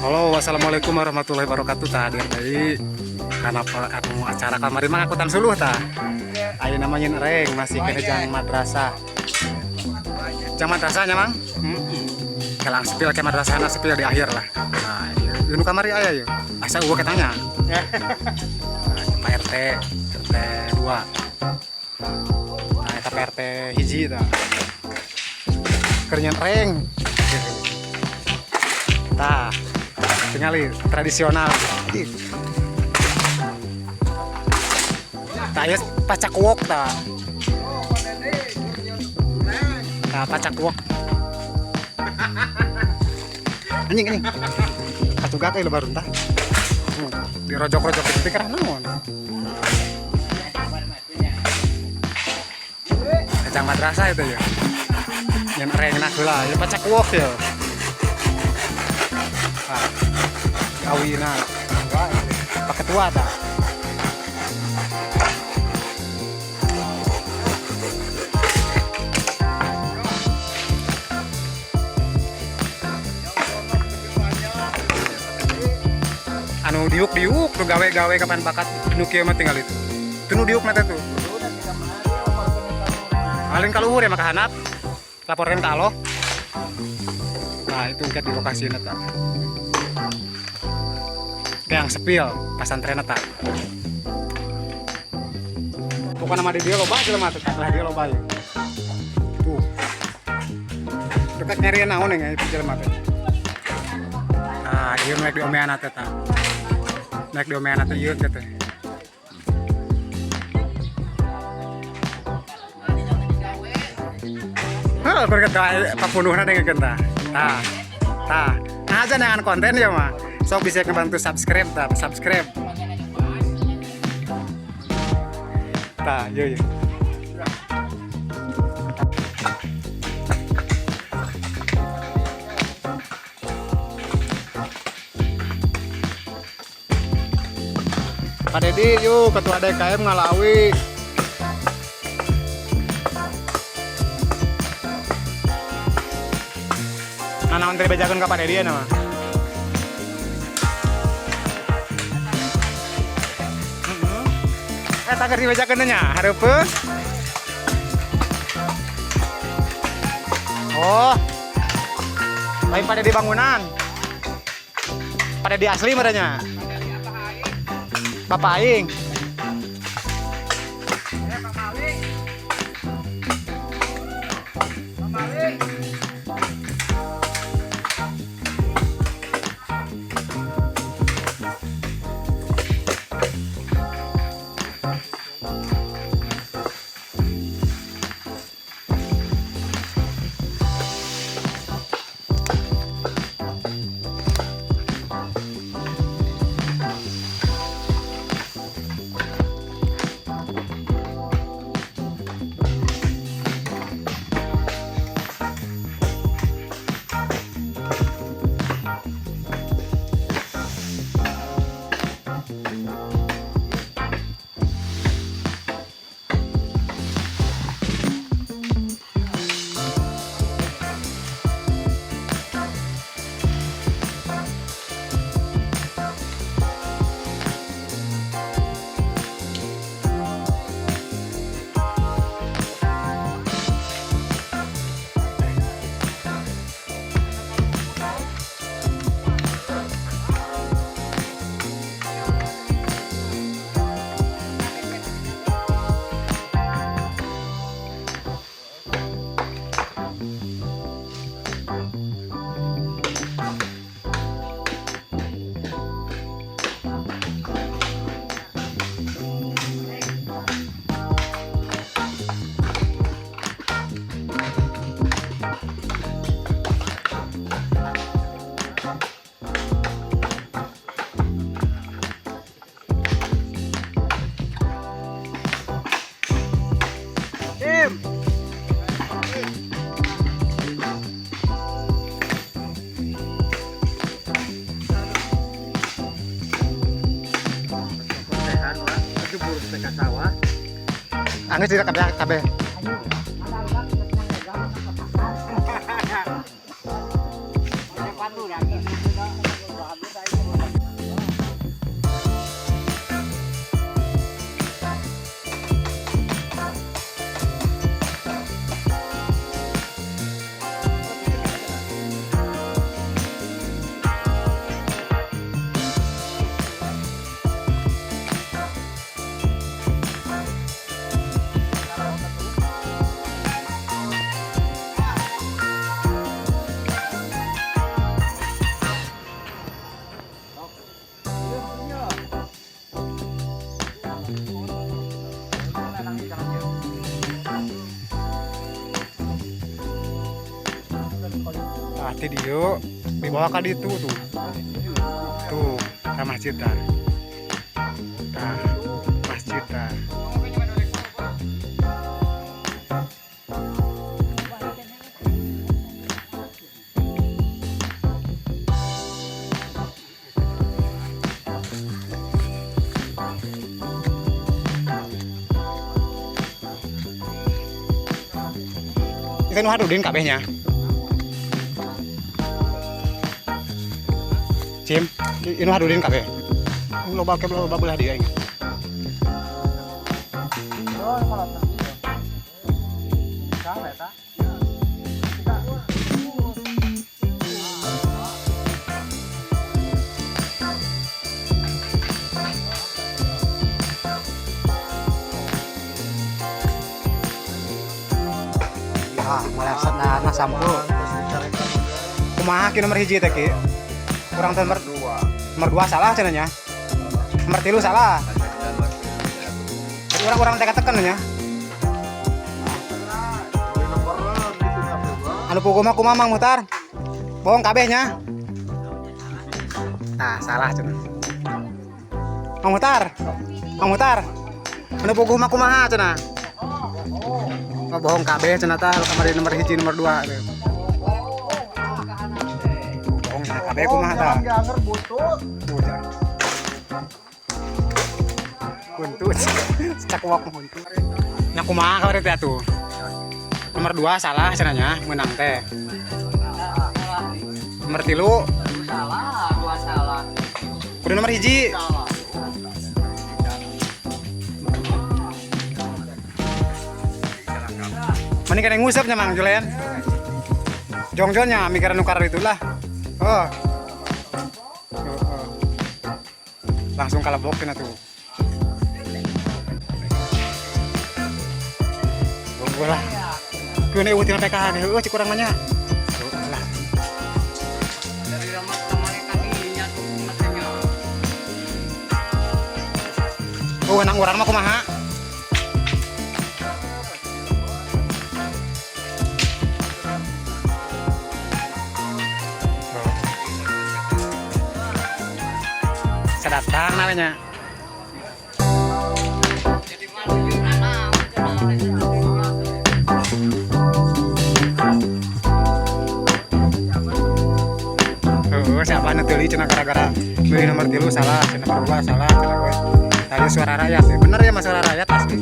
Halo, wassalamualaikum warahmatullahi wabarakatuh. Tah, hadir deui kana anu acara kamari mah angkutan suluh tah. Ayeuna mah nyeun ereng masih kena jang madrasah. Jang madrasahnya, Mang? Heeh. Kalang spill ke madrasahna, spill di akhir lah. Nah, ieu nu kamari aya yeuh. Asa euweuh ketanya. Nah, Pak RT, RT 2. Nah, eta Pak RT hiji tah. Keur nyeun ereng. Tah, tingali tradisional. Tah, ieu pacak wok tah. Tah, pacak wok. Anjing anjing. Kacugak euy lebar tah. Dirojok-rojok itu pikir naon. Kacang madrasah itu ya. Yang erengna heula, ya pacak wok ya. Ah, awina. Pak ketua tah. Anu diuk-diuk nu gawe-gawe kapan bakat nu kieu mah tinggal itu. Itu nu diuk teh tuh. Paling kaluhur ya maka hanap. Laporkan ke Allah. Nah, itu engke di lokasi tah. Yang spill pasantren tah. Pokoknya nama di dia loba jelema teh, lah dia loba ya. Tuh. Dekat nyari naon ya itu jelema teh. Nah, ieu naik di omean teh tah. Naik di omean teh ieu teh. Heuh, keur papunuhna dengekeun tah. Tah. Tah. Nah, aja neangan konten ya mah. Sok bisa ngebantu subscribe tah, subscribe. Tah, ieu ieu. Pak Dedi, yuk Ketua DKM ngalawi. Nah, naon teh bejakeun ka Pak Dedi ya nama? Heeh. Eh, tak keur dibejakeun nya, hareupeun. Oh. Lain Pak Dedi bangunan. Pak Dedi asli merenya. Bapak aing. Pak Malik. Pak Malik. Tim. Anggeus tidak kabeh kabeh. Ti dieu dibawa ka ditu tuh. Tuh, ka masjid tah. Tah, masjid tah. Itu nu hadudin kabehnya. Cim, ini hadudin kabeh. Loba ke loba belah dia ingat. Ah, malah sana sampo. Kumaha ki nomor hiji teh ki? Kurang teh nomor 2. Nomor 2 salah cenah nya. Nomor 3 salah. Jadi orang-orang teh katekan nya. Anu puguh mah kumaha Mang Muhtar? Bohong kabeh nya. Tah, salah cenah. Mang Muhtar. Mang Muhtar. Anu puguh mah kumaha cenah? Oh, bohong kabeh cenah tah kamari nomor hiji nomor 2 tuh. Bohong cenah kabeh kumaha tah? Udah. Buntut. Cakwok buntut. Nya kumaha kamari teh atuh? Nomor 2 salah cenah nya, menang teh. Nomor 3 salah, dua salah. Kudu nomor hiji. Mending kena ngusap nya Mang Julen. Jongjonnya mikir nukar itulah. Oh. Oh, oh. Langsung kalebok cenah tuh. Tunggu lah. Keun eueuh tina PKH ge heueuh cik urang mah nya. Heueuh lah. Dari rumah kemarin kakinya tuh mesinnya. Oh, nang urang mah kumaha? Sedatang namanya. Jadi malu juga nah, Oh, siapa nu teuli cenah gara-gara beli nomor 3 salah, cenah nomor 2 salah, cenah gue. Tadi suara rakyat, bener ya mas suara rakyat asli.